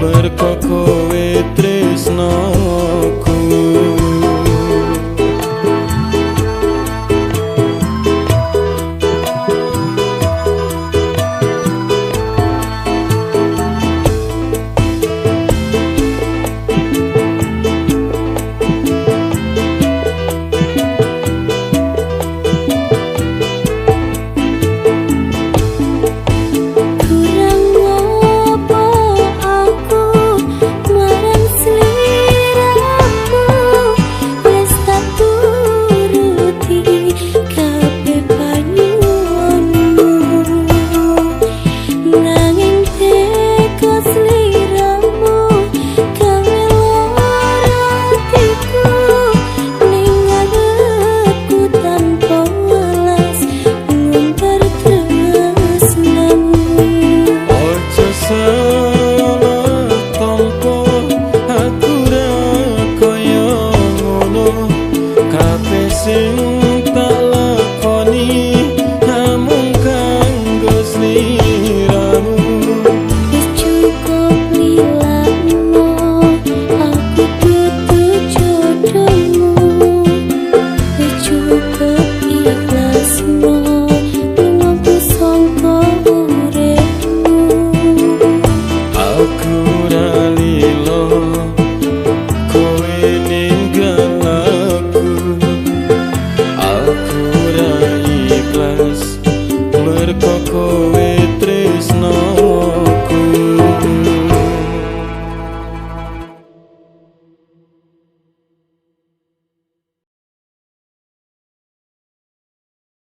Merko kowe tresnoku. Kurang ngopo aku marang sliramu, wis tak turuti kabeh panyuwunmu, nanging teko sliramu gawe lara atiku ning ngarepku tanpa welas ngumbar tresnamu. Ojo salah tompo, aku ra kaya ngono. Kabeh sing tak lakoni namung kanggo sliramu. Wis cukup lilakno, aku dudu jodohmu. Wis cukup ikhlasno, lungaku sangka uripmu. Aku ra